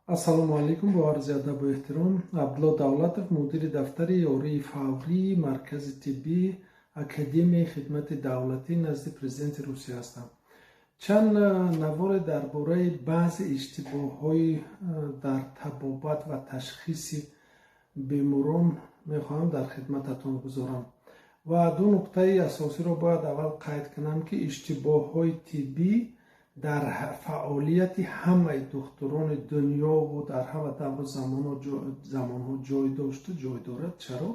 Ассалому алайкум, бо арзи адабу эҳтиром. Абдулло Давлатов, мудири дафтари ёрии фаврии Маркази тиббии Академияи хидмати давлатӣ назди Президенти Русия ҳастам. Чанд наворе дар бораи баъзе иштибоҳҳои дар табобат ва ташхиси беморон мехоҳам дар хидмататон гузорам. Ва ду нуқтаи асосиро бояд аввал қайд кунам, ки иштибоҳҳои тиббӣ дар фаъолияти ҳамаи духтурони дунёву дар ҳама давру замонҳо ҷой дошту ҷой дорад. Чаро?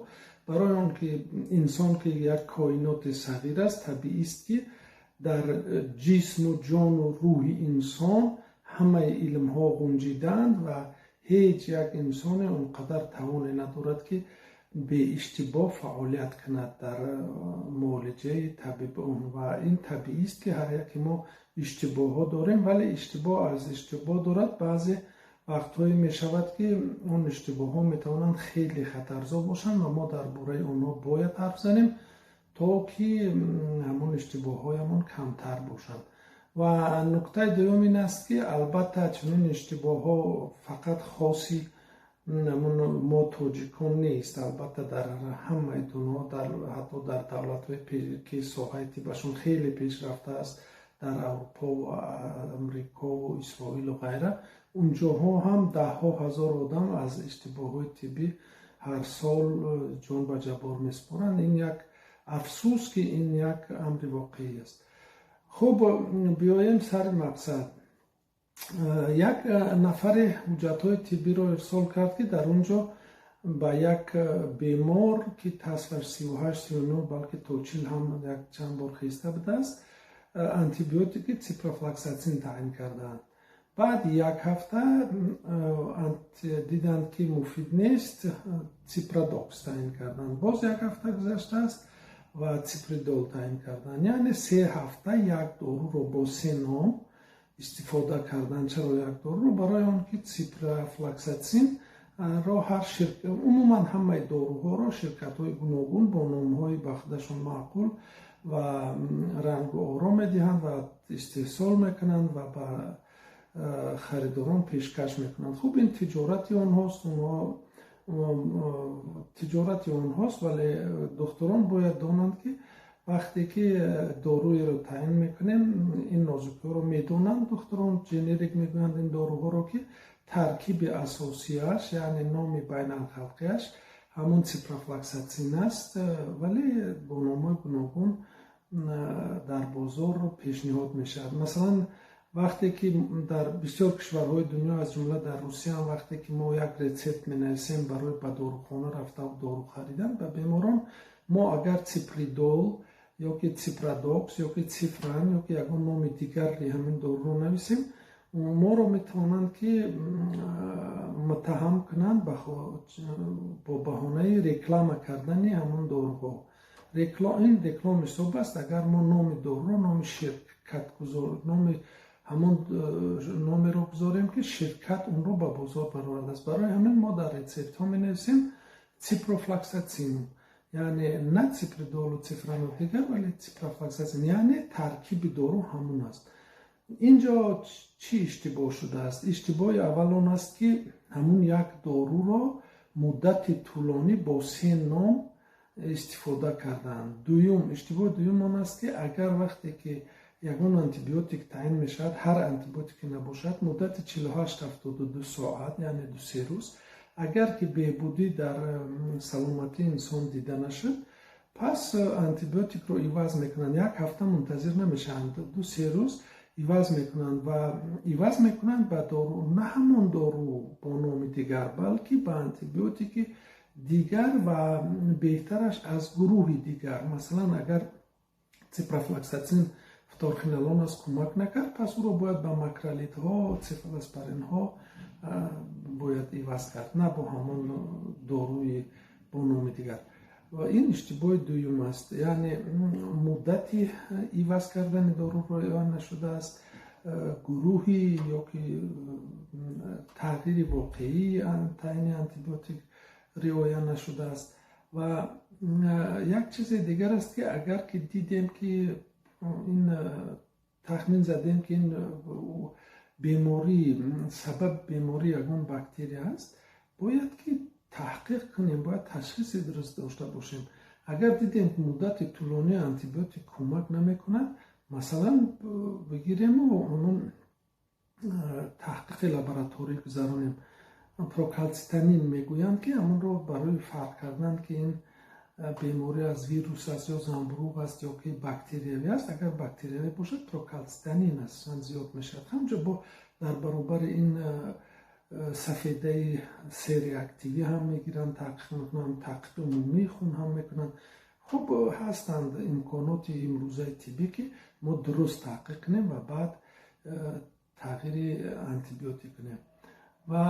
Барои он ки инсон, ки як коиноти сағир аст, табиист, ки дар ҷисму ҷону рӯҳи инсон ҳамаи илмҳо ғунҷидаанд ва ҳеҷ як инсоне он қадар тавоне надорад, ки беиштибоҳ фаъолият кунад дар муолиҷаи табибон. Ва ин табиист, ки ҳар яке мо иштибоҳҳо дорем, вале иштибоҳ аз иштибоҳ дорад. Баъзе вақтҳое мешавад, ки он иштибоҳҳо метавонанд хеле хатарзо бошанд ва мо дар бораи онҳо бояд ҳарф занем, то ки ҳамон иштибоҳҳоямон камтар бошанд. Ва нуктаи дуюм ин аст, ки албатта чунин иштибоҳҳо фақат хоси мо тоҷикон нест. Албатта, дар ҳамаи дунё, ҳатто дар давлатҳое, ки соҳаи тиббашон хеле пешрафта аст, дар Аврупову Амрикову Исроилу ғайра, унҷоҳо ҳам даҳҳо ҳазор одам аз иштибоҳҳои тиббӣ ҳар сол ҷон ба ҷаббор месупоранд. Ин як афсӯс, ки ин як амри воқеӣ аст. Хуб, биёем сари мақсад. Як нафаре ҳуҷҷатҳои тиббиро ирсол кард, ки дар он ҷо ба як бемор, ки тасфаш 38, 39, балки то 40 ҳам як чанд бор хеста будааст, антибиотики ципрофлоксатсин таъин кардаанд. Баъд як ҳафта диданд, ки муфид нест, ципродокс таъин карданд. Боз як ҳафта гузаштааст ва ципридол таъин карданд. Яъне 3 ҳафта як доруро бо се ном истифода кардан. Чаро як доруро? Барои он ки ципрофлоксатсин ро ҳар умуман ҳамаи доруҳоро ширкатҳои гуногун бо номҳои ба худашон маъқул ва рангу оро медиҳанд ва истеҳсол мекунанд ва ба харидорон пешкаш мекунанд. Хуб, ин тиҷорати онҳост, онҳо тиҷорати онҳост, вале духтурон бояд донанд, ки вақте ки доруеро таъин мекунем, ин нозукиҳоро медонанд духтурон. Дженерик мегӯянд ин доруҳоро, ки таркиби асосияш, яъне номи байналхалқиаш ҳамон ципрофлоксатсин аст, вале бо номҳои гуногун дар бозор пешниҳод мешавад. Масалан, вақте ки дар бисёр кишварҳои дунё, аз ҷумла дар Русия, вақте ки мо як рецепт менависем барои ба дорухона рафта дору харидан ба беморон, мо агар ципридол ё ки ципродокс ё ки цифран ё ки ягон номи дигари ҳамин доруро нависем, моро метавонанд ки муттаҳам кунанд бо баҳонаи реклама кардани ҳамон доруҳо. Ин реклама ҳисоб аст, агар мо номи доруро номи ширкатгузор, номи ҳамон номеро гузорем, ки ширкат онро ба бозор баровардааст. Барои ҳамин мо дар рецептҳо менависем ципрофлоксатсин, яъне на ципридолу, цифрану дигар, вале ципрофлоксатсин, яъне таркиби дору ҳамон аст. Инҷо чӣ иштибоҳ шудааст? Иштибоҳи аввал он аст, ки ҳамун як доруро муддати тӯлонӣ бо се ном истифода карданд. Дуюм, иштибоҳи дуюм он аст, ки агар вақте ки ягон антибиотик таъин мешавад, ҳар антибиотике набошад, муддати 48, 72 соат, яъне 2-3 рӯз, агар ки беҳбудӣ дар саломатии инсон дида нашуд, пас антибиотикро иваз мекунанд. Як ҳафта мунтазир намешаванд, 2-3 рӯз иваз мекунанд ва иваз мекунанд ба дору, на ҳамон дору бо номи дигар, балки ба антибиотики дигар ва беҳтараш аз гурӯҳи дигар. Масалан, агар ципрофлоксатсин фторхинолон аст, кӯмак накард, пас ӯро бояд ба макролидҳо, цефалоспоринҳо бояд иваз кард, на бо ҳамон доруи бо номи дигар. Ва ин иштибоҳи дуюм аст, яъне муддати иваз кардани дору риоя нашудааст, гурӯҳи ё ки тағйири воқеии таъини антибиотик риоя нашудааст. Ва як чизи дигар аст, ки агар ки дидем, ки ин тахмин задем, ки ин Беморӣ, сабаб беморӣ ягон бактерия аст, бояд ки таҳқиқ кунем, бояд ташхиси дуруст дошта бошем. Агар дидем, ки муддати тӯлонӣ антибиотик кӯмак намекунад, масалан, бигирему ҳамон таҳқиқи лабораторӣ гузаронем. Прокалцитонин мегӯянд, ки ҳамонро барои фарқ кардан, ки ин беморӣ аз вирус аст ё занбуруғ аст ё ки бактериявӣ аст. Агар бактериявӣ бошад, прокалцитонин асосан зиёд мешавад. Ҳамчо бо дар баробари ин сафедаи С-реактивӣ ҳам мегиранд, таҳқиқ мекунанд, таҳқиқи умумии хун ҳам мекунанд. Хуб, ҳастанд имконоти имрӯзаи тиббӣ, ки мо дуруст таҳқиқ кунем ва баъд тағйири антибиотик кунем. Ва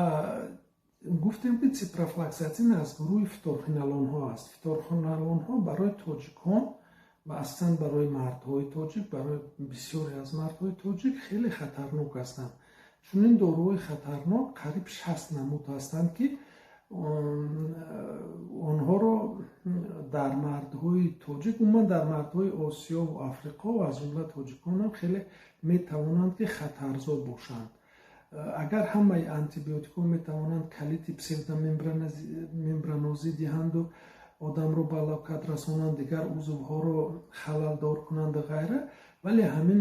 гуфтем, ки ципрофлоксацин аз гурӯҳи фторхинолонҳо аст. Фторхинолонҳо барои тоҷикон ва асосан барои мардҳои тоҷик, барои бисёре аз мардҳои тоҷик хеле хатарнок ҳастанд. Чунин доруҳои хатарнок қариб 60 намуд ҳастанд, ки онҳоро дар мардҳои тоҷик, умуман дар мардҳои Осиёву Африқо ва аз ҷумла тоҷиконам хеле метавонанд, ки хатарзо бошанд. Агар ҳамаи антибиотикҳо метавонанд колити псевдомембранозӣ диҳанду одамро ба ҳалокат расонанд, дигар узвҳоро халалдор кунанду ғайра, вале ҳамин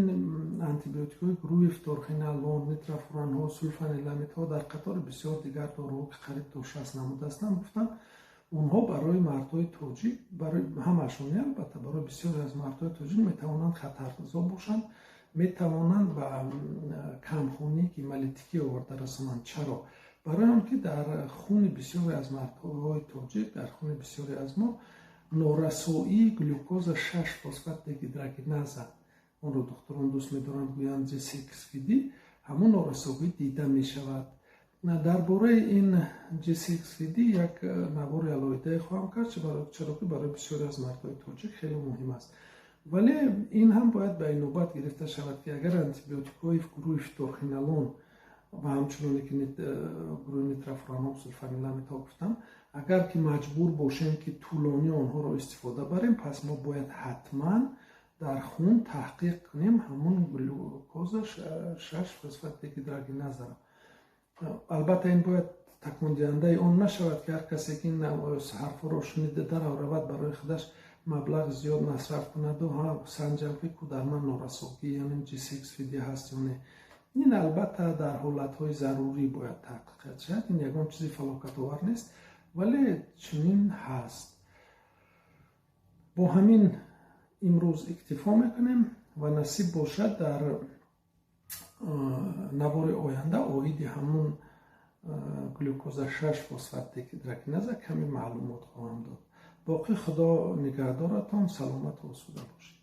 антибиотикҳои гурӯҳи фторхинолон, нитрофуранҳо, сулфаниламидҳо дар қатори бисёр дигар доруҳо, ки қариб то 60 намуд ҳастанд, гуфтам, онҳо барои мардҳои тоҷик, барои ҳамашон не, албатта, барои бисёре аз мардҳои тоҷик метавонанд хатарзо бошанд, метавонанд ба камхунӣ гемолитикӣ оварда расонанд. Чаро? Барои он ки дар хуни бисёре аз мардҳои тоҷик, дар хуни бисёре аз мо норасоии глюкоза 6 фосфат дегидрогеназа, онро духтурон дӯст медоранд гӯянд G6PD, ҳамон норасоӣ дида мешавад. Дар бораи ин G6PD як навори алоҳидае хоҳам кард, чаро ки барои бисёре аз мардҳои тоҷик хеле муҳим аст. Вале ин ҳам бояд ба инобат гирифта шавад, ки агар антибиотикҳои гурӯҳи фторхинолон ва ҳамчуноне ки гурӯҳи нитрофуранҳо, сулфаниламидҳо гуфтам, агар ки маҷбур бошем, ки тӯлонӣ онҳоро истифода барем, пас мо бояд ҳатман дар хун таҳқиқ кунем ҳамон глюкоза 6 фосфат дегидрогеназаро. Албатта, ин бояд такондиҳандаи он нашавад, ки ҳар касе ки ин ҳарфҳоро шунида, дарав равад, барои худаш маблағ зиёд масраф кунаду ҳа санҷам, ки ку дар ман норасогӣ, яъне G6PD ҳаст ё не. Ин албатта дар ҳолатҳои зарурӣ бояд таҳқиқат шавад. Ин ягон чизи фалокатовар нест, вале чунин ҳаст. Бо ҳамин имрӯз иктифо мекунем ва насиб бошад, дар навори оянда оиди ҳамун глюкоза 6 фосфат дегидрогеназа каме маълумот хоҳам дод. Боқӣ Худо нигаҳдоратон, саломату осуда бошед.